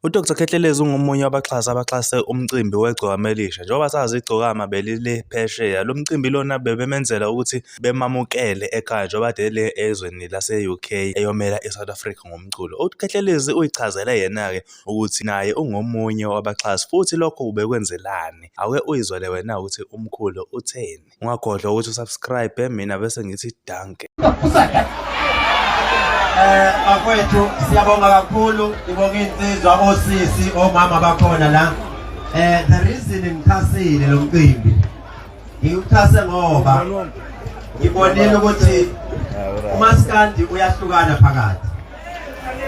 UDr Khehlelezi ungomunye wabaxhasi abaxhase umcimbi weGcokama Elisha. Njengoba sazi iGcokama belile phesheya. Lo mcimbi lona bebemenzela ukuthi bemamukele ekhaya njengoba kade ele ezweni lase-UK eyomela i-South Africa ngomculo. UKhehlelezi uyichazele yena-ke ukuthi naye ungomunye wabaxhasi futhi lokho ubekwenzelani. Ake uyizwele wena ukuthi umkhulu utheni. Ungakhohlwa ukuthi usubscribe mina bese ngithi danke. Bafowethu siyabonga kakhulu, ngibonga insizwa osisi omama bakhona la. The reason ngixhasile lo mcimbi ngiwuxhase ngoba ngibonile ukuthi umaskandi uyahlukana phakathi.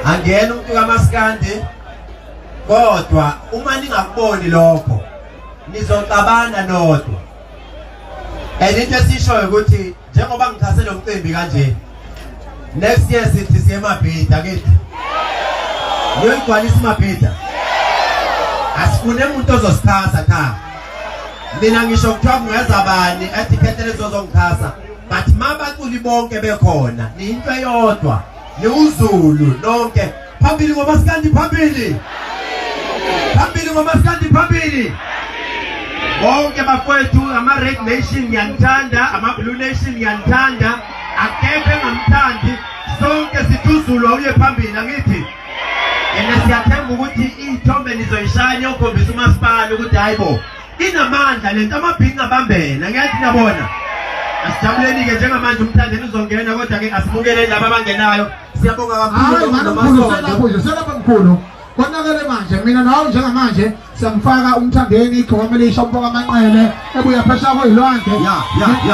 Angena umuntu kamaskandi kodwa uma ningakuboni lokho nizoxabana nodwa. And into esishoyo ukuthi njengoba ngixhase lo mcimbi kanje next year sithi siye eMabhida kithi. Niyoyigcwalisa iMabhida. Asifune umuntu ozosixhasa cha. Mina ngisho kuthiwa kungeza bani ethi Khehlelezi ozongixhasa but mabaculi bonke bekhona niyinto eyodwa niwuZulu nonke phambili ngomaskandi phambili phambili ngomaskandi phambili bonke bafowethu ama-red nation ngiyanithanda ama-blue nation ngiyanithanda akekho engamthandi sonke sithi uZulu awuye phambili angithi and siyathemba ukuthi iy'thombe nizoyishaya niyokhombisa umasipala ukuthi hayi bo inamandla lento amabhinqa abambene angiyathi nabona asijabuleni-ke njengamanje umthandeni uzongena kodwa-ke asibukeleni laba abangenayo siyabonga Hayi kakhulu mani mkhulu selapho nje selapho mkhulu. Konakele manje mina nawe njengamanje siyamfaka umthandeni igcokama elisha umfoka amanqele ebuya phesheya kwezilwandle. Ya, ya, ya.